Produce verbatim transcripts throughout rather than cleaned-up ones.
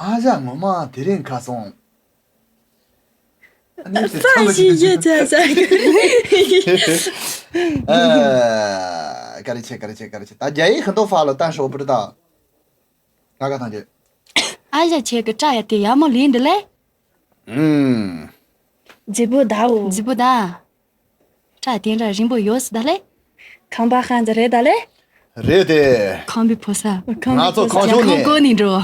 ཨ་ཞ་ངོ་མ་དེ་རིང་ཁ་སོང་། ཨ་ནི་དེ་ཚང་མ་ཕ་ཞིག་ཡོད་ཚ་ས། ཨ། ཀ་རེ་ཆེ་ཀ་རེ་ཆེ་ཀ་རེ་ཆེ། ད་རྒྱ་ཡིག་ཁ་ཏོ་ཧྥ་ལོ་ཏན་ཧྲོ་པུ་རི་ད། ང་ག་ཐང་ཅེ། ཨ་ཞ་ཁྱེད་ཀྱི་སྐྲ་ཡ་དེ་ཡ་མོ་ལིན་འདི་ལེ། ཨུམ། རྫི་པོ་ད་འོ། རྫི་པོ་ད། སྐྲ་དེ་འདྲ་རིང་པོ་ཡོད་སི་ད་ལེ། ཁང་པ་ཁང་ཟེར་རེད་ད་ལེ། རེད་དེ། ཁང་པའི་ཕོ་ས། ཁང་པའི་ང་ཚོ་ཕོ་ས། ཁང་ཆུང་ཁང་ནས། ཁང་ཀོ་ནི་འགྲོ།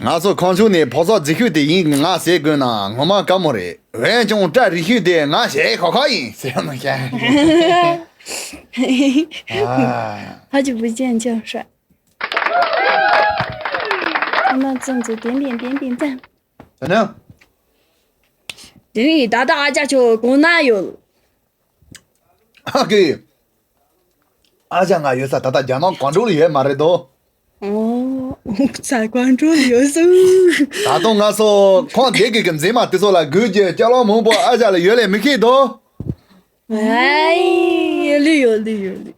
ང་ཚོ་ཁང་ཆུང་ནས་ཕོ་གསར་རྫིག་ཤོས་དེ་ཡིན། ང་ཟེར་དགོས་ན་ངོ་མ་དཀའ་མོ་རེད། འོན་ཀྱང་སྐྲ་རིང་ཤོས་དེ་ང་ཞེ་ཁོ་ཁོ་ཡིན་ཟེར་ནོ་ཤ། ཨ། 好久不见，叫帅。他们粽子点点点点赞。 ད་ནི། དེ་ནི་ད་ལྟ་ཨ་ཅག་ཁྱོད་གོང་ན་ཡོད། ཨ་ཀི། ཨ་ཅག་ང་ཡོད་ས་ད་ལྟ་རྒྱ་ནག་ཀོང་ཀྲོའུ་ལ་ཡོད་མ་རེད་དོ། ཨོ། ས་ཀོང་ཀྲོའུ་ལ་ཡོད་སུ། ད་དུང་ང་ཚོ་ཁོང་སྡེ་དགེ་གི་མཛེས་མ་དེ་ཚོ་ལ་དགོས་ཀྱི་ཅ་ལག་མང་པོ་ཨ་ཅག་ལ་ཡོད་ལེ་མི་ཤེས་དོ། ཨའི། ཡོད་ལེ་ཡོད་ལེ་ཡོད་ལེ།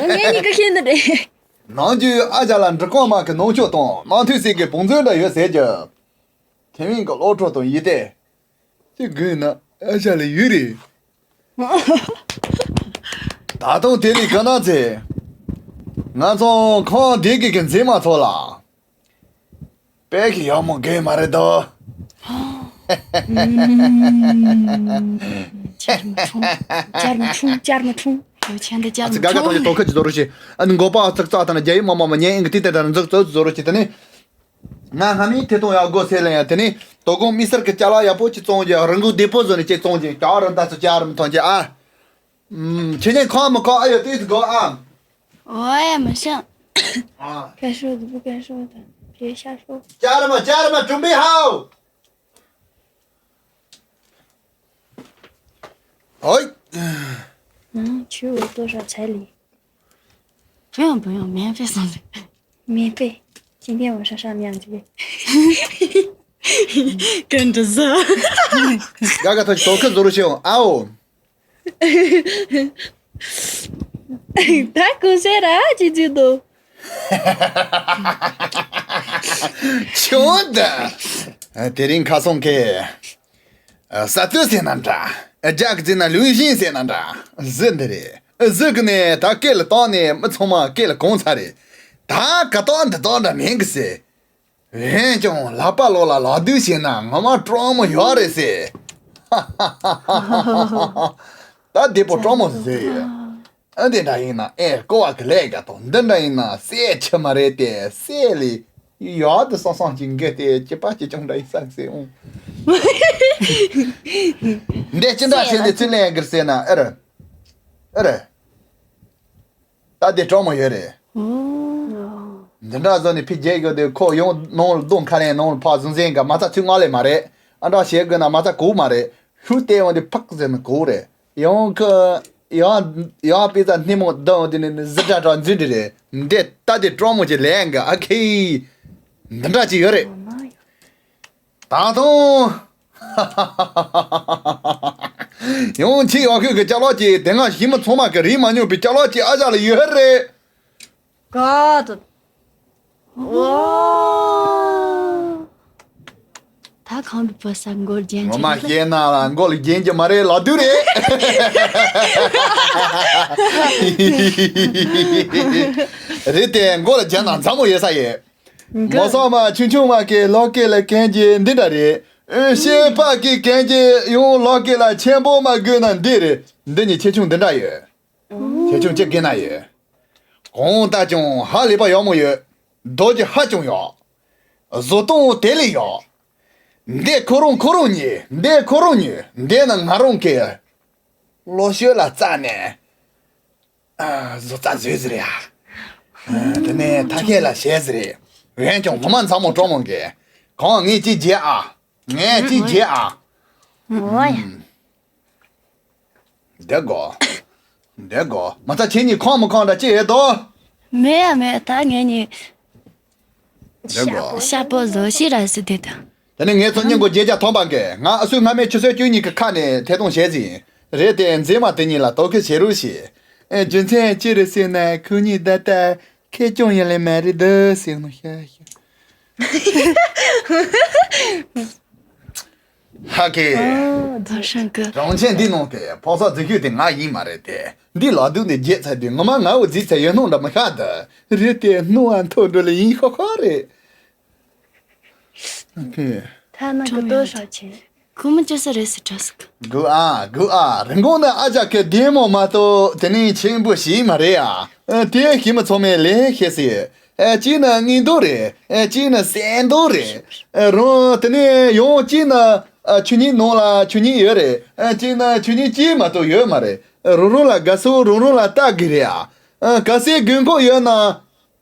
ངས་ནི་ག་ཤེས་ནི་རེད། ནང་རྒྱུ་ཨ་ཅག་ལ་འབྲི་གོང་མ་གི་ནང་ཆོས་དང་ནང་ཐོས་སྲས་ཀྱི་བང་མཛོད་འདྲ་ཡོད་ཟེར་གྱི། དེ་མིན་གྱི་སློབ་ཕྲུག་དང་ཡིད་བརྟན། ཅི་དགོས་ན་ཨ་ཅག་ལ་ཡོད་རེད། ད་དུང་དེ་ལས་ག་ན་ཚེ། ང་ཚོ་ཁོང་སྡེ་དགེ་གི་མཛེས་མ་ཚོ་ལ། དཔེ་གི་ཡག་མོ་དགོས་མ་རེད་དོ། ཅར་མ་ཁྲུང་། ཅར་མ་ཁྲུང་། ཅར་མ་ཁྲུང་། ཡོ་ཆེན་འདི་ཅར་ཨ་ཙི་མ་ག་ག་ཐོག་ཅི་ཁྲུང་། དོ་ཁ་ཅི་བཟོ་རོ་ཤི། ཨ་ནི་མགོ་པ་ཙག་ཙག་ད་ན་རྒྱ་ཡིག་མ་མ་མ་ཉན་ཨིན་གི་ཏི་ཏི་ད་ན་འཛུག་ཙོ་བཟོ་རོ་ཤི། ད་ནི། ང་སྔ་མའི་ཐད་གཏོང་ཡག་དགོས་ཟེར་ལ་ཡང་དེ་ནས་དོ་དགོང་དམིགས་བསལ་གྱི་ཅ་ལག་ཡག་པོ་ཅིག་བཙོང་རྒྱུ་རང་གི་བདེ་པོ་བཟོ་ནས་ཅིག་བཙོང་རྒྱུ་ཀྱ་ར་ད་ཚོ་ཅ་ར་མི་ཐོན་རྒྱུ་ཨ། ཁྱེད་ཉིད་ཁོང་མི་ཁོང་ཨ་ཡོད་དུས་དགོ་ཨ། 我也没事。 ཨ། 该说的不该说的，别瞎说。 ཅ་ར་མ་ཅ་ར་མ་ཀྲུམ་བི་ཧའོ། ཨོ། 能取我多少彩礼？不用不用，免费送的。免费。今天晚上上两局。 跟着走。 ག་ག་ཐོག་ཅི་དོ་ཁ་བཟོ་རོ་ཤི་ཨའོ། 他狗谁啦？这这都。 ཆུང་ད། དེ་རིང་ཁ་སང་གི། ས་ཏུ་ཟེར་ན་འདྲ། རྒྱ་གི་ཟེར་ན་ལུང་ཤིང་ཟེར་ན་འདྲ། གཟི་འདི་རེད། གཟི་གི་ནས་ད་སྐེ་ལ་བཏང་ནས་མི་ཚང་མ་སྐེ་ལ་གོང་ཚར་རེད། ད་ག་ཏོག་འདི་ཏོག་འདྲ་མིན་གི་ཟེར། འོན་ཀྱང་ལག་པ་ལོག་ལ་ལག་བསྡུས་བྱས་ན་ངོ་མ་སྤྲང་མོ་ཡོད་རེད་ཟེར། ད་བདེ་པོ་སྤྲང་མོ་ཟེར་ཡོད། ཨ་འདི་འདྲ་ཡིན་ན་ཨེ་ཀོ་བ་གི་ལས་ཀ་དང་འདི་འདྲ་ཡིན་ན་སྲས་ཆི་མ་རེད་དེ་སྲས་ལས་ཡག་དེ་སང་སང་ཅིག་འགོས་ཏེ་ཅི་པ་ཅི་ཅུང་འདྲ་ཡིན་ས་ཟེར་འོང་། འདི་ཅི་འདྲ་བྱས་ཏེ་ཚུར་ལེན་གིར་ཟེར་ན་ཨེ་རེད། ཨེ་རེད། ད་དེ་གྲོགས་མོ་ཡོད་རེད། འདི་འདྲ་བཟོ་ནས་ཕི་རྒྱལ་གི་དེ་ཁོ་ཡོང་ནང་ལ་རྡུང་ཁ་ལེན་ནང་ལ་ཕ་ཟུང་ཟིང་ག་མ་རྩ་ཚུར་ངོ་ལེ་མ་རེད། ཨ་འདྲ་བྱེད་དགོས་ན་མ་རྩ་གོ་མ་རེད། ཤུ་ཏེ་འོང་དེ་ཕག་ཟེར་ན་གོ་རེད། ཡང་ཁ་ཡང་ཡང་པེ་ཙ་སྣེ་མོ་བསྡད་འོང་དེ་ནི་ནི་ཟི་འདྲ་འདྲ་འཛུལ་འདྲི་རེད། འདི་ད་དེ་གྲོགས་མོ་ཅིག་ལེན་གི་ཨ་ཁེ། འདི་འདྲ་ཅིག་ཡོད་རེད། ད་དུང་། ཡང་ཁྱི་ཡག་ཤོས་ཀྱི་ཅ་ལག་ཅིག་དེ་སྔ་ཞི་མི་ཚང་མ་གི་རིག་མ་མྱོང་པའི་ཅ་ལག་ཅིག་ཨ་ཅག་ལ་ཡོད་རེད། 嘎的。哇！他看不破三个简直。 ངོ་མ་བཤད་ན་ལ་མགོ་ལ་རྒྱན་གྱི་མ་རེད་ལག་དུས་རེད། རེད་དེ་མགོ་ལ་རྒྱན་ན་མཚན་མོ་ཡོད་ས་ཡོད། མོ་སོག་མ་ཆུང་ཆུང་མ་གི་ལག་སྐེ་ལ་གན་གྱི་འདི་འདྲ་རེད། ཨེ་ཤེས་པ་གི་གན་གྱི་ཡང་ལག་སྐེ་ལ་ཆེན་པོ་མ་དགོས་ན་འདི་རེད། འདི་ནི་ཆེ་ཆུང་འདི་འདྲ་ཡོད། ཆེ་ཆུང་གཅིག་གི་ན་ཡོད། གང་ལྟར་ཀྱང་ཧ་ལས་པ་ཡག་མོ་ཡོད། རྡོ་རྗེ་ཧ་ཅང་ཡག། བཟོ་སྟངས་དེ་ལས་ཡག། འདི་ཁོ་རང་ཁོ་རང་ཉིད་འདི་ཁོ་རང་ཉིད་འདི་ནི་ང་རང་གི་ལོ་ཤོད་ལ་རྩ་ནས་ཨ་བཟོ་རྩ་བཟོས་ཟེར་ཡ། ཨ་དེ་ནས་ཐ་ཁེ་ལ་བྱས་ཟེར། འོན་ཀྱང་ངོ་མ་མཚན་མོ་སྤྲང་མོ་གི། གང་ངས་ཅི་བྱེད་ཨ། ངས་ཅི་བྱེད་ཨ། 我呀， འདི་གོ། འདི་གོ། མ་ཚ་ཁྱེད་གཉིས་ཁོང་མི་ཁོང་འདྲ་ཅི་ཡོད་དོ། 没有没有，他给你 འདི་གོ། 下播走起来是对的。 དེ་ནས་ངས་ཚོ་སྙིང་གོ་རྗེས་ཀྱང་ཐོན་པ་འགས་ང་ཨ་སུའི་སྔ་མའི་ཆུ་ཚོད་བཅུ་གཉིས་ཀྱི་ཁ་ནས་ཐད་གཏོང་བྱས་ཟིན། རེད་དེ་མཛེས་མ་དེ་གཉིས་ལ་དོ་ཁུར་བྱེད་རོགས་ཞེས། ཨེ་རྒྱུ་མཚན་ཅི་རེད་ཟེར་ན་ཁོ་གཉིས་ད་ལྟ་ཁེ་སྐྱོང་ཡིན་ལེ་མ་རེད་འདུག་ཟེར་ནོ་ཤ་ཤ། ཧ་གི། ཨོ། ཐང་ཧྲན་གི། རང་ཆེན་འདི་ནང་གི་ཕོ་གསར་རྫིག་ཤོས་དེ་ང་ཡིན་མ་རེད་དེ། འདི་ལ་དུག་ནས་རྒྱས་ཚར་དུས་ངོ་མ་ང་བོ་རྫིག་ཚར་ཡོད་སྣང་འདྲ་མི་ཤར་དུ། རེད་དེ་སྣང་བ་མཐོ་འགྲོ་ལ་ཡིན་ཤོག་ཤོག་རེད། ཨ་ཁེ། ཐ་ན་གི་ཏོ་ཧྲ་ཆེ། ཁོ་མོ་ཅི་ས་རེད་ཟེར་དྲག་སོ་གི། གུ་ཨ་གུ་ཨ། རིན་གོང་ནི་ཨ་ཅག་གི་བདེ་མོ་མ་གཏོགས་དེ་ནི་ཆེན་པོ་ཞིག་མ་རེད་ཨ། ཨ། དེ་ཞི་མི་ཚང་མས་ལས་ཤེས་སྲིད། ཨ། གཅིག་ནི་དངུལ་རྡོ་རེད། ཨ། གཅིག་ནི་སེན་རྡོ་རེད། ཨ། རང་དེ་ནི་ཡང་གཅིག་ནི། ཨ། ཆུ་སྙིང་ནང་ལ་ཆུ་སྙིང་ཡོད་རེད། ཨ། གཅིག་ནི་ཆུ་སྙིང་གཅིག་མ་གཏོགས་ཡོད་མ་རེད། ཨ། རང་རང་ལ་དགའ་སོ་རང་རང་ལ་ལྟ་དགོས་རེད་ཨ། ཨ། གལ་སྲིད་དགོས་མཁོ་ཡོད་ན།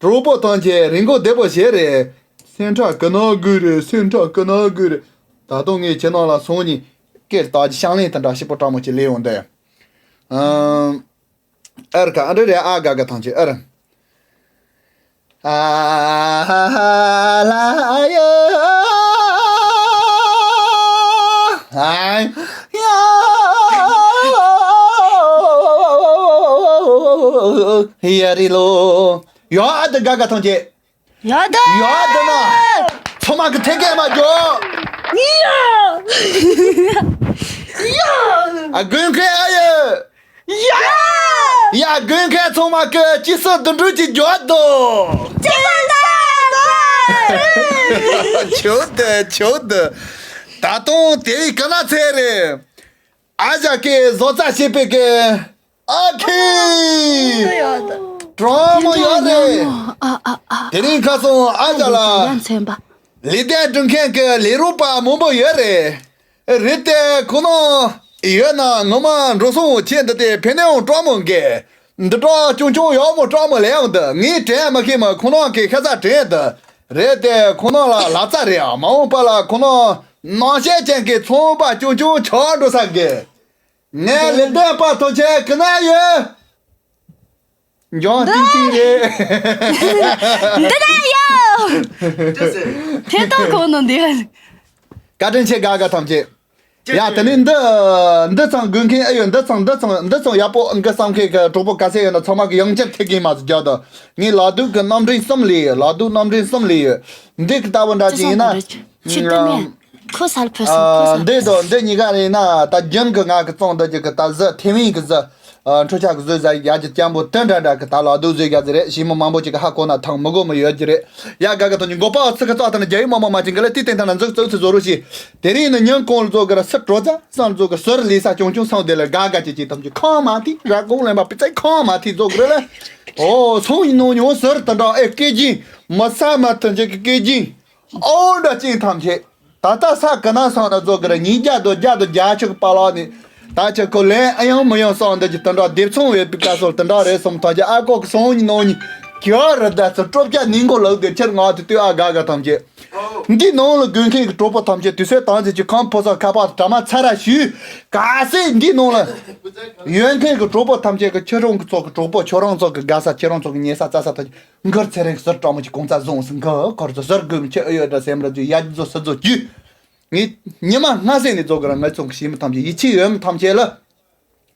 གྲོགས་པོ་ཐམས་ཅད་རིན་གོང་བདེ་པོ་བྱེད་རེད། སེམས་ཁྲལ་གི་ན་དགོས་རེད། སེམས་ཁྲལ་གི་ན་དགོས་རེད། ད་དུང་ངས་ཁྱེད་རྣམས་ལ་སང་ཉིན་སྐད་བཏང་རྒྱུ་ཤང་ལེན་དེ་འདྲ་ཞིབ་པོ་སྤྲང་མོ་ཅིག་ལས་ཡོང་དེ། ཨ། ཨར་ཀ་ཨ་འདྲ་རེད་ཨ། དགའ་དགའ་ཐམས་ཅད་ཨར། ཨ་ལ་ཡ་ཨ་ཡ་རི་ལོ། ཡ་ཨ་དེ་དགའ་དགའ་ཐམས་ཅད། ཡ་ད། ཡ་ད་ན། ཚང་མ་གི་ཐད་ཀའི་མ་འཇོག་ཡ། ཡ། ཨ་དགོན་མཁན་ཨ་ཡོད། ཡ། ཡ་དགོན་མཁན་ཚང་མ་གི་ཅི་སོ་དུ་འགྲུལ་གྱི་འཇོག་དོ། ཅི་སོ་དུ་འགྲུལ། ཆོག་དུ་ཆོག་དུ། ད་དུང་དེ་བས་ག་ན་ཚེ་རེད། ཨ་ཅག་གིས་བཟོ་རྩ་བྱེད་པའི་གི་ཨ་ཁི། ཡོད། གྲོགས་མོ་ཡོད་རེད། ཨ་ཨ་ཨ། དེ་རིང་ཁ་སང་ཨ་ཅག་ལ་ཡ་མཚན་པ། ལེགས་ལྡན་སྒྲུབ་མཁན་གི་ལས་རོགས་པ་མང་པོ་ཡོད་རེད། རེད་དེ་ཁོ་ན་ཡོད་ན་ངོ་མ་འགྲོ་སོང་ཁྱེད་འདི་དེ་ཕན་ནས་འོང་གྲོགས་མོ་འགས། འདི་གྲོགས་ཆུང་ཆུང་ཡག་མོ་གྲོགས་མོ་ལས་འོང་འདི་ངས་དྲན་མ་ཤེས་མ་ཁོ་ན་གི་ཤ་ཚ་དྲན་འདི། རེད་དེ་ཁོ་ན་ལ་ལ་རྩ་རེད་ཨ། མ་འོངས་པ་ལ་ཁོ་ན་ནང་བཤད་ཅན་གྱི་ཚོང་པ་ཆུང་ཆུང་ཆགས་འགྲོ་ས་གི། ངས་ལེགས་ལྡན་པ་ཐམས་ཅད་གི་ན་ཡོད། འཇོན་ཏིང་ཏིང་རེད། འདི་ན་ཡོད། ཐེ་གཏོགས་གོ་ནོ་འདི། བཀའ་དྲིན་ཆེ་དགའ་དགའ་ཐམས་ཅད། ཡ་དེ་ནི་འདི་འདི་ཚང་དགོས་མཁན་ཨེ་ཡོད། འདི་ཚང་འདི་ཚང་འདི་ཚང་ཡག་པོ་འགི་བསམ་མཁན་གི་གྲོགས་པོ་ག་ཚད་ཡོད་ན་ཚང་མ་གི་ཡང་བསྐྱར་ཐེ་གིན་མ་ཟིག་རྒྱག་དང་། ངས་ལག་དུག་གི་རྣམ་འདྲེན་གསུམ་ལས་ཡོད། ལག་དུག་རྣམ་འདྲེན་གསུམ་ལས་ཡོད། འདི་གི་ལྟ་བུ་འདྲ་ཅིག་ཡིན་ན། ཁོ་སལ་ཕོ་སོང་ཁོ་སལ། འདི་དང་འདི་གཉིས་ཀ་ཡིན་ན་ད་རྒྱུན་གི་ང་གི་བཙོང་འདི་གི་ད་གཟི་ཐེ་ཝན་གི་གཟི། ཨ། འཕྲུལ་ཆས་གི་གཟི་ཟ་ཡ་གི་སྐྱེན་པོ་དེ་འདྲ་འདྲ་གི་ད་ལག་དུག་བཟོས་ཡ་གི་རེད། ཞི་མོ་མང་པོ་ཅིག་གི་ཧ་གོ་ན་ཐང་མི་གོ་མི་ཡོད་ཀྱི་རེད། ཡ་དགའ་དགའ་ཐོག་ཉིད་མགོ་པ་ཚིག་གི་ཙག་ཐང་ན་རྒྱ་ཡིག་མང་མང་མ་ཅིག་གི་ལ་ཏི་ཏན་ཐང་ན་འཛུགས་ཙུག་ཚི་བཟོ་རོ་ཞིག་དེ་རིང་ནི་ཉིན་གང་ལ་བཟོ་གི་ར་སི་དྲོ་ཚ་སང་བཟོ་གི་ཟུར་ལི་ས་ཆུང་ཆུང་སང་དེ་ལ་དགའ་དགའ་ཅིག་ཅིག་ཐམས་ཅད་ཁང་མ་ཐི་ར་གོང་ལེན་པ་པི་ཙའི་ཁང་མ་ཐི་བཟོ་གི་རེད་ལ། ཨོ་སང་ཡིན་ནོ་ཉོ་ཟུར་དེ་འདྲ་ཨེ་སྐད་ཅིག་མི་ས་མ་ཐམས་ཅད་ཀྱི་སྐད་ཅིག་ཨོ་འདྲ་ཅིག་ཐམས་ཅད། ད་ལྟ་ས་ག་ན་སོང་ན་རྫོགས་གི་ར་ཉིས་བརྒྱ་དང་བརྒྱ་དང་བརྒྱད་ཅུ་གི་པ་ལག་ནི། ད་ཁྱེད་ཁོ་ལན་ཨ་ཡང་མི་ཡང་སོང་འདི་ཀྱི་དོན་དག་སྡེབ་ཚོང་བའི་པི་ཀ་སོ་དོན་དག་རེད་སོང་ཐག་ཆ་ཨ་ཀོ་གི་སོང་ཉི་ནོ་ཉི་ཁྱོད་ར་ད་ཚོ་སྤྲོ་སྐྱ་ནིང་གོ་ལག་དེ་ཁྱེར་ང་དུ་དུས་ཨ་དགའ་དགའ་ཐམས་ཅད། འདི་ནང་ལ་དགོས་མཁན་གི་གྲོགས་པོ་ཐམས་ཅད་དུས་ཚོད་དང་ཚེ་ཀྱི་ཁམས་ཕོ་ས་ཁ་པར་དྲ་མ་ཚ་ར་ཞུས། ག་སེ་འདི་ནང་ལ་ཡོད་མཁན་གི་གྲོགས་པོ་ཐམས་ཅད་གི་ཁྱེད་རང་གི་ཚོགས་གི་གྲོགས་པོ་ཁྱོད་རང་ཚོགས་གི་དགའ་ས་ཁྱེད་རང་ཚོགས་གི་ཉེ་ས་རྩ་ས་ཐམས་ཅད། མགར་ཚེ་རིང་ཟུར་སྤྲང་མོ་ཅིག་གོང་ཚ་བཟུང་སོང་གི་ཁོར་ཚོ་ཟུར་དགོས་མི་ཆེ་ཨེ་ཡོད་འདྲ་སེམས་ར་རྒྱུ་ཡ་རྒྱུ་ཟོ་ས་རྫོ་རྒྱུ། ངས་ཉི་མ་སྔ་སེ་ནས་རྫོ་གི་ར་ངའི་ཚོང་གི་ཤི་མི་ཐམས་ཅད་ཡིད་ཆེས་ཡོད་མི་ཐམས་ཅད་ལ་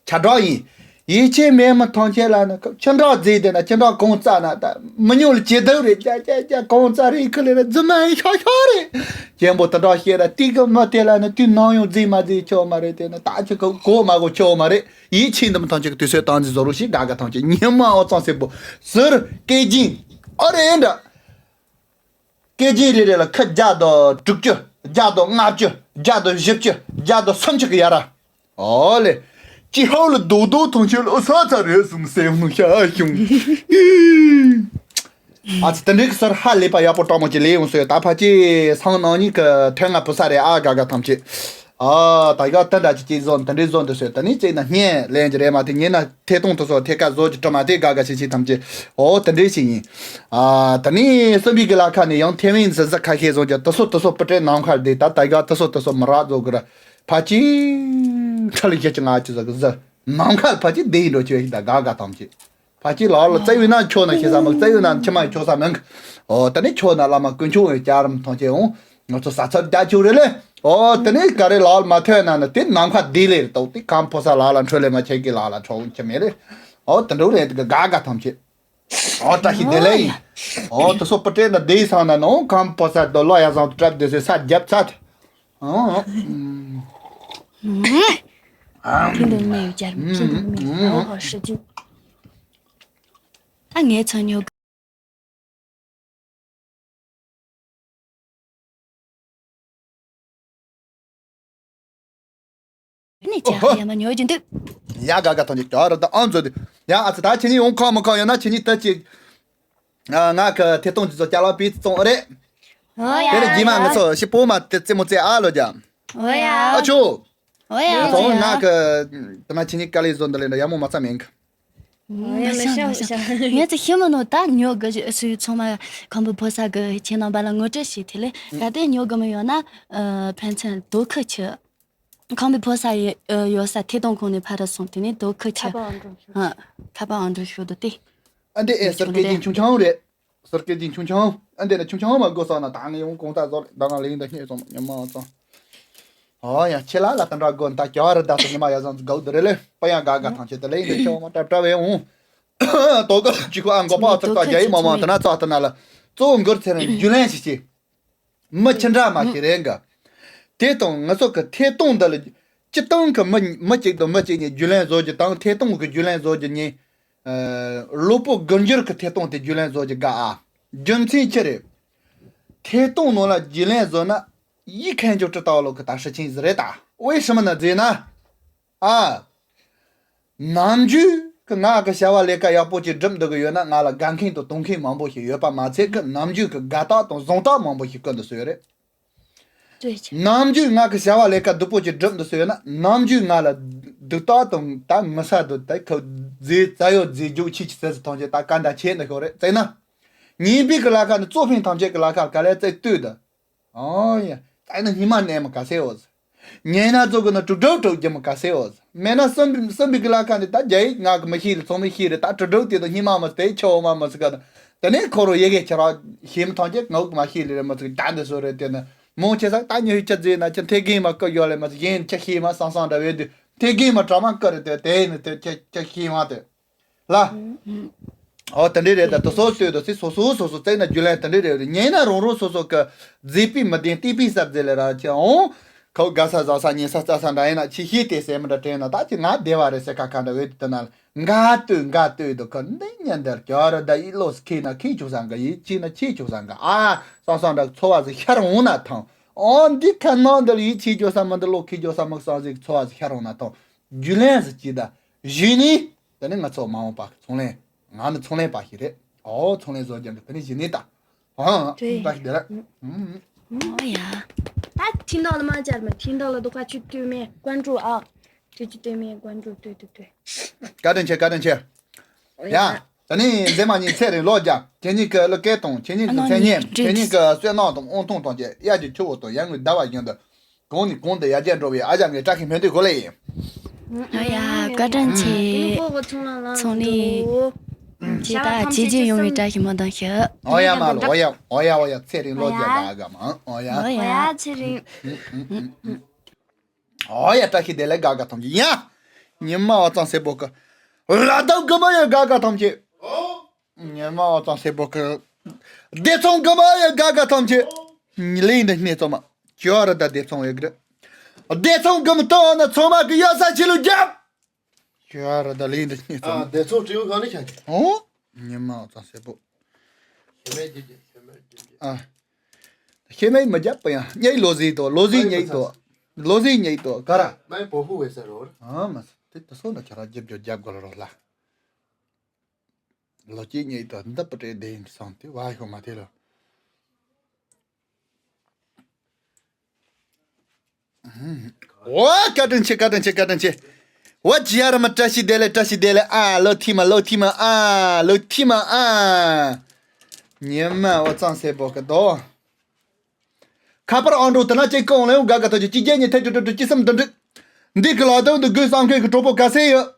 ཁྱ་བྲག་ཡིན། ཡིད་ཆེས་མེད་མི་ཐམས་ཅད་ལ་ནི་ཁྱི་འདྲ་རྫི་དེ་ན་ཁྱི་འདྲ་གོང་ཙ་ན་ད་མི་ཉུང་ལ་ཇེ་དག་རེད། ཀྱ་ཀྱ་ཀྱ་གོང་ཙ་རེད་ཁི་ལེ་ར་རྫི་མ་ཡིན་ཤོག་ཤོག་རེད། གཅེན་པོ་དེ་འདྲ་བཤད་ར་ཏིག་གི་མི་དེ་ལ་ནི་དུས་ནམ་ཡང་རྫི་མ་རྫི་ཆོག་མ་རེད། དེ་ནི་ད་ཁྱི་གོ་མ་གོ་ཆོག་མ་རེད། ཡིད་ཆེས་འདི་མི་ཐམས་ཅད་ཀྱི་དུས་ཚོད་བཏང་ཚེ་བཟོ་རོགས་ཤིག་དགའ་དགའ་ཐམས་ཅད་ཉི་མ་ཨོ་ཙང་སེ་པོ་ཟུར་སྐད་འབྱིན་ཨོ་རེད་འདྲ། སྐད་འབྱིན་རེ་རེ་ལ་ཁི་བརྒྱ་དང་དྲུག་ཅུ། བརྒྱ་དང་ལྔ་བཅུ། བརྒྱ་དང་བཞི་བཅུ། བརྒྱ་དང་སུམ་ཅུ་གི་ཡ་ར། ཨོ་ལེ། ཅི་ཧའོ་ལ་རྡོག་རྡོག་ཐང་ཆད་ལ་ཨོ་ས་ཚ་རེད་གསུངས་སེམས་ནང་ཤ་ཞུང་། ཨ་ཙི་དེ་འདྲའི་གི་སར་ཧ་ལས་པ་ཡག་པོ་སྤྲང་མོ་ཅིག་ལས་ཡོང་སོང་ཡོད། ད་ཕ་ཅི་སང་ནང་ཉིན་གི་ཐོན་ང་བུ་ས་རེད་ཨ་དགའ་དགའ་ཐམས་ཅད། ཨ་ད་ཡག་དེ་འདྲ་ཅིག་ཅིག་བཟོ་དེ་འདྲའི་བཟོ་འདུག་ཟེར། ད་ནི་ཅིག་ན་བརྙན་ལེན་གྱི་རེད་མ་དེ་ཉིན་ན་ཐད་གཏོང་དུ་སོ་ཐད་ཀ་བཟོ་གྱི་གྲུབ་མ་དེ་དགའ་དགའ་ཤིག་ཤིག་ཐམས་ཅད་ཨོ་དེ་འདྲའི་ཞིག་ཡིན། ཨ་ད་ནི་བསམ་པའི་གི་ལ་ཁ་ནས་ཡང་ཐེ་ཝན་ཟི་ཟི་ཁ་ཤས་བཟོ་གྱི་དུ་སོ་དུ་སོ་སྤུ་ཏྲེ་ནམ་མཁར་བསྡད། ད་ད་ཡག་དུ་སོ་དུ་སོ་མི་རག་བཟོ་གི་ར་ཕ་ཅི་ཁྲ་ལི་ཁྱེད་ཀྱི་ང་ཅི་ཟ་གི་ཟི་ནམ་མཁར་ཕ་ཅི་བསྡད་ཡིན་འགྲོ་ཆོས་ཤིག་ད་དགའ་དགའ་ཐམས་ཅད། ཕ་ཅི་ལག་ལ་བཙལ་ཡོད་ན་ཁྱོད་ན་ཤེས་ས་མི་བཙལ་ཡོད་ན་ཁྱི་མ་ཡི་ཁྱོད་ས་མིན་གི། ཨོ་དེ་ནས་ཁྱོད་ན་བླ་མ་དཀོན་མཆོག་ཡོད་ཀྱ་རམ་ཐང་ཆེ་འོང་། ང་ཚོ་ས་ཚར་རྒྱ་ཆུ་རེ་ལེ། ཨོ་དེ་ནས་ག་རེ་ལག་མ་ཐོན་ན་ནི་དེ་ནམ་མཁའ་བདེ་ལེ་རེད་དོ། དེ་ཁམ་ཕོ་ས་ལག་ལ་འཕྲོད་ལེ་མ་ཆེ་གི་ལག་ལ་འཕྲོད་ཁྱི་མེད་ལེ། ཨོ་དེ་འདྲ་རེད་དེ་གི་དགའ་དགའ་ཐམས་ཅད། ཨོ་བཀྲ་ཤིས་བདེ་ལེགས། ཨོ་དེ་ཚོ་པུ་ཏྲེ་ན་བསྡད་སོང་ན་ནོ་ཁམས་པོ་ས་དོ་ལོ་ཡ་བཟང་དུ་གྲབས་བསྡད་སོང་ས་རྒྱབ་ཚར། ཨོ། ཁྱིམ་དུ་མེ་ཡོད་ཅར་མི་ཁྱིམ་དུ་མེ་ཡོད་ཨོ་ཧོ་ཧྲི་ཅིག་ད་ངའི་ཚ་ཉོ། ནི་ཅག་ཡ་མ་ཉོ་རྒྱུ་འདུག་ཡ་ག་ག་ཐོན་ཅིག་ཅོ་ར་ད་ཨང་ཛོ་དི། ཡ་ཨ་ཙི་ད་ཁྱེད་གཉིས་ཡོང་ཁ་མི་ཁ་ཡོད་ན་ཁྱེད་གཉིས་ད་ཅིག་ང་གི་ཐེ་གཏོང་ཅི་ཚོ་ཅ་ལག་པི་ཙོང་རེད། ཨོ་ཡ། དེ་ནི་རྗེས་མ་ངི་ཚོ་ཤི་པོ་མ་དེ་ཙེ་མོ་ཙེ་ཨ་ལོ་ཇ། ཨོ་ཡ། ཨ་ཆོ། ཨོ་ཡ། ང་ཚོ་ང་གི་དེ་ན་ཁྱེད་གཉིས་ཀ་ལི་བཟོ་འདི་ལས་འདྲ་ཡ་མོ་མ་ཚ་མེད་གི། ཨོ་ཡ། མ་ཤ་མ་ཤ། ངས་ཚེ་ཤི་མ་ནོ་ད་ཉོ་གི་སུ་ཚང་མ་ཁམས་པའི་ཕོ་ས་གི་ཁྱེད་རྣམ་པ་ལ་ངོ་སྤྲོད་བྱས་དེ་ལས་ད་ལྟའི་ཉོ་གི་མི་ཡོད་ན་ཕན་ཚུན་དོ་ཁུ་ཆུ། ཁམས་པའི་ཕོ་ས་ཡོད་ས་ཐེ་གཏོང་ཁང་ནས་ཕར་སོང་དེ་ནས་དོ་ཁུ་ཆུ། ཁ་པ་ཨང་འགྲོ་ཤོད་དོ་དེ། ཨ་འདི་ཨེ་སར་སྐད་ཅིག་ཆུང་ཆུང་རེད། སར་སྐད་ཅིག་ཆུང་ཆུང་། ཨ་འདི་ན་ཆུང་ཆུང་མ་དགོས་ས་ན་ད་ང་ཡོང་གོང་ད་ཟོ་ལེ་ད་ང་ལེ་ཡིན་ད་སྙེ་སོང་ཉི་མ་ཙང་། ཨོ་ཡ་ཁྱེད་ལ་ལ་ད་འདྲ་དགོས་ད་ཀྱ་ར་ད་སོ་ཉི་མ་ཡ་ཟང་གའུ་ད་རེ་ལེ་པ་ཡ་ག་ག་ཐང་ཆེ་ད་ལེ་ཡིན་ད་ཁྱོད་མ་ཏྲ་ཏྲ་བེ་འོང་། དོ་ག་ཅི་ཁོ་ཨ་མགོ་པ་ཚ་ཏ་རྒྱ་ཡི་མ་མ་ད་ན་ཙ་ད་ན་ལ་གཙོ་བོ་མགུར་ཚེ་རིང་རྒྱུ་ལན་ཞིག་ཅི། མི་ཅི་འདྲ་མ་ཞིག་རེད་འགའ། དེ་དང་ང་ཚོ་གི་ཐད་གཏོང་འདི་ལ་སྤྱི་བཏང་གི་མི་མི་གཅིག་དང་མི་གཅིག་གཉིས་རྒྱུས་ལོན་བཟོ་རྒྱུ་དང་ཐད་གཏོང་གི་རྒྱུས་ལོན་བཟོ་རྒྱུ་གཉིས། ཨ་གློ་བུར་དགུ་འགྱུར་གྱི་ཐད་གཏོང་དེ་རྒྱུས་ལོན་བཟོ་རྒྱུ་དགའ་ཨ། རྒྱུ་མཚན་ཅི་རེད། ཐད་གཏོང་ནང་ལ་རྒྱུས་ལོན་བཟོ་ན་ཡིག་མཁན་ཆོ་ཀྲི་ཏའོ་ལོ་གི་ད་ཧྲི་ཆིན་ཟི་རེད་ད། ཝེ་ཧྲི་མི་ན་ཟེར་ན། ཨ། ནམ་རྒྱུན་གི་ང་གི་བྱ་བ་ལས་ཀ་ཡག་པོ་ཅིག་སྒྲུབ་འདོད་གི་ཡོད་ན་ང་ལ་དགའ་མཁན་དང་གཏོང་མཁན་མང་པོ་ཞིག་ཡོད་པ་མ་ཚད་གི་ནམ་རྒྱུན་གི་དགའ་རྟགས་དང་བཟང་རྟགས་མང་པོ་ཞིག་བསྐུར་འདུག་སོ་ཡོད་རེད། ནམ་རྒྱུན་ང་གི་བྱ་བ་ལས་ཀ་སྡུག་པོ་ཅིག་སྒྲུབ་འདུག་སོ་ཡོད་ན་ནམ་རྒྱུན་ང་ལ་སྡུག་རྟགས་དང་ད་ངི་ས་དུ་ད་ཁ་རྫས་རྩ་ཡོད་རྫས་རྒྱུག་ཆི་ཆི་ཟེར་ཟེར་ཐོང་ཆེ་ད་ག་འདྲ་ཆེ་འདུག་ཤོག་རེད་ཙེ་ན། ངེས་པའི་གི་ལ་ཁ་ནི་གཙོ་ཕིང་ཐམས་ཅད་གི་ལ་ཁ་ག་ལས་ཙེ་ལྟོས་ད། ཨོ་ཡ། ད་ནི་སྙིགས་མ་གནས་མི་ག་སེ་འོ་ཟེར། ཉེ་ན་ཚོ་གི་ནི་དྲུག་སྒྲུབ་དྲུག་རྒྱུ་མི་ག་སེ་འོ་ཟེར། མེད་ན་བསམ་པའི་བསམ་པའི་གི་ལ་ཁ་ནི་ད་རྒྱ་ཡིག་ང་གི་མི་ཤེས་ལ་ཚོང་མི་ཤེས་རེད་ད་དྲུག་སྒྲུབ་དེ་དང་སྙིགས་མ་མི་དེ་ཆོ་མ་མི་ཟེར་ག་ད། དེ་ནས་ཁོ་རོ་ཡི་གེ་ཁྱེད་རང་ཤེས་མི་ཐང་ཅེས་ངག་མ་ཤེས་ལེ་རེད་མི་ཟེར་ག་ད་འདི་སོ་རེད་དེ་ནི། མོ་ཁྱེད་ས་ད་ཉི་ཤུ་ཆ་ཟེར་ན་ཁྱེད་ཐེ་གིན་མ་ཀི་ཡོད་ལེ་མི་ཟེར་གཞན་ཁྱེད་ཤེས་མ་སང་སང་འདྲ་བས་དུས་ཐེ་གིན་མ་གྲ་མ་ཀི་རེད་དེ་དེ་ནི་དེ་ཁྱེད་ཁྱེད་ཤེས་མ་དེ། ལ། ཨོ་དེ་འདྲའི་རེད་ད་དེ་སོ་སོས་དོ་སི་སོ་སོ་སོ་སོ་བཙལ་ན་རྒྱུ་ལན་དེ་འདྲའི་རེད་རེད་ཉེ་ན་རང་རང་སོ་སོ་གི་མཛེས་པའི་མི་ལྡན་སྟེགས་པའི་ས་མཛེས་ལ་ར་ཆེ་འོང་། ཁོ་དགའ་ས་བཟའ་ས་ཉེ་ས་རྩ་ས་འདྲ་ཡིན་ན་ཆེ་ཤེས་དེ་སེ་མི་འདྲ་དྲན་ན་ད་ཅི་ང་བདེ་བ་རེད་སེ་ཁ་ཁ་འདྲ་བས་དེ་ན་འགའ་ལྟོས་འགའ་ལྟོས་དོ་ཁོ་འདི་ཉན་འདིར་ཀྱོ་ར་ད་ཡི་ལོ་སི་ཁེ་ན་ཁེ་ཆུག་ས་འགའ་ཡི་ཆི་ན་ཆི་ཆུག་ས་འགའ་ཨ་སང་སང་འདྲ་ཚོ་བ་ཟི་ཤར་འོང་ན་ཐང་། ཨོ་འདི་ཁ་ནང་འདིར་ཡི་ཆི་ཇོ་ས་མི་འདི་ལོ་ཁེ་ཇོ་ས་མི་སང་ཟིག་ཚོ་བ་ཟི་ཤར་འོང་ན་ཐང་། རྒྱུ་ལན་ཟི་ཅི་ད་གཞི་ནི། དེ་ནི་ང་ཚོ་མ་འོངས་པ་ཚོང་ལས། ང་ནི་ཚོང་ལས་པ་ཞིག་རེད། ཨོ་ཚོང་ལས་བཟོ་རྒྱུ་འདི་དེ་ནི་གཞི་ནི་ད། ཨང་། དེ་པ་ཞིག་དེ་རེད། ཨང་། ཨོ་ཡ། ད་ཁྲིན་ཏང་ལ་མ་སྦྱར་མ་ཁྲིན་ཏང་ལ་དོ་ཁ་ཆུ་སྟོད་མེ་ཀོན་ཀྲུ་ཨ། ཆུ་ཆུ་སྟོད་མེ་ཀོན་ཀྲུ་སྟོད་སྟོད་སྟོད། བཀའ་དྲིན་ཆེ་བཀའ་དྲིན་ཆེ། ཨོ་ཡ། ཡ། ད་ནི་མཛེས་མ་གཉིས་ཚེ་རིང་ལོ་བརྒྱ། ཁྱེད་གཉིས་ཀྱི་བློ་སྐྱེད་དང་ཁྱེད་གཉིས་ཀྱི་མཚན་སྙན་ཁྱེད་གཉིས་ཀྱི་བསོད་ནམས་དང་དབང་ཐང་དང་བཅས་དབྱར་གྱི་ཆུ་བོ་དང་ཡར་ངོའི་ཟླ་བ་བཞིན་དུ། གང་ནས་གང་དུ་ཡར་རྒྱས་འགྲོ་བའི་ཨ་ཅག་ངའི་བཀྲ་ཤིས་སྨོན་འདུན་གོ་ལེ་ཡིན། ཨ་ཡ་བཀའ་དྲིན་ཆེ། ཚོང་ལས་ཇི་ལྟར་བྱས་རྗེས་ཡོང་བའི་བཀྲ་ཤིས་སྨོན་འདུན་ཞུ། ཨོ་ཡ་མ་ལོ་ཨོ་ཡ་ཨོ་ཡ་ཨོ་ཡ་ཚེ་རིང་ལོ་བརྒྱ་དགའ་དགའ་མ་ཨོ་ཡ། ཨོ་ཡ་ཚེ་རིང་། ཨོ་ཡ་བཀྲ་ཤིས་བདེ་ལེགས་དགའ་དགའ་ཐམས་ཅད་ཡ། ཉི་མ་བ་ཙང་སེ་པོ་ཀ། ར་དབ་དགུ་མ་ཡ་དགའ་དགའ་ཐམས་ཅད། ཉི་མ་བ་ཙང་སེ་པོ་ཀ། བདེ་ཚང་དགུ་མ་ཡ་དགའ་དགའ་ཐམས་ཅད། ལེ་འདི་སྣེ་ཚང་མ། ཅོ་ར་ད་བདེ་ཚང་ཡོད་གི་རེད། བདེ་ཚང་དགུ་མ་ཏོ་ན་ཚང་མ་གི་ཡོད་ས་ཆི་ལུ་རྒྱབ། ཅོ་ར་ད་ལེ་འདི་སྣེ་ཚང་མ། བདེ་ཚང་དྲིལ་བུ་གང་ནས་ཁྱེར་གི། ཨོ། ཉི་མ་བ་ཙང་སེ་པོ། ཨ། ཤེས་མེད་མི་རྒྱབ་པ་ཡང་སྙེག་ལོ་ཟིག་དོ་ལོ་ཟིག་སྙེག་དོ། ལོ་ཟིག་སྙེག་དོ་ག་ར། མའི་པོ་ཧུ་བས་ཟེར་རོ། ཨ་མ་ཟེར་དེ་ད་སོ་ན་ཁྱོད་རང་རྒྱབ་རྒྱབ་རྒྱབ་དགོས་ལ་རོགས་ལ། ལོ་གཅིག་སྙེག་དོ་འདི་པུ་ཏྲེ་བདེ་ཡིན་སོང་དེ་བ་ཤོ་མ་དེ་ལོ། ཨོ་བཀའ་དྲིན་ཆེ་བཀའ་དྲིན་ཆེ་བཀའ་དྲིན་ཆེ། ཝ་ཇི་ཡ་ར་མ་བཀྲ་ཤིས་བདེ་ལེགས་བཀྲ་ཤིས་བདེ་ལེགས་ཨ་ལོ་ཐི་མ་ལོ་ཐི་མ་ཨ་ལོ་ཐི་མ་ཨ། ཉི་མ་བ་ཙང་སེ་པོ་ཀ་དོ། ཁ་པར་ཨང་གྲངས་དེ་ན་གཅིག་གང་ལེའུ་དགའ་དགའ་ཐོག་གི་གཅིག་བརྒྱད་གཉིས་ཐད་དྲུག་དྲུག་དྲུག་གཅིག་གསུམ་བདུན་དྲུག་འདི་གི་ལག་དོན་དུ་དགོས་བསམ་མཁན་གྱི་གྲོགས་པོ་ག་ཚད་ཡོད།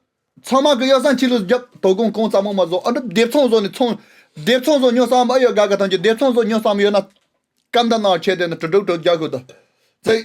ཚང་མ་གི་ཡོད་སང་ཆི་ལུ་རྒྱབ་དོ་དགོང་གང་ཙམ་མོ་མ་བཟོ་ཨ་འདྲ་སྡེབ་ཚོང་བཟོ་ནས་ཚོང་། སྡེབ་ཚོང་བཟོ་ཉོ་བསམ་ཨ་ཡོད་དགའ་དགའ་ཐོག་གི་སྡེབ་ཚོང་བཟོ་ཉོ་བསམ་ཡོད་ན། སྐམ་ད་ནག་ཆེ་དེ་ནི་དྲུག་དྲུག་དྲུག་རྒྱག་དགོས་དོ། ཚེ།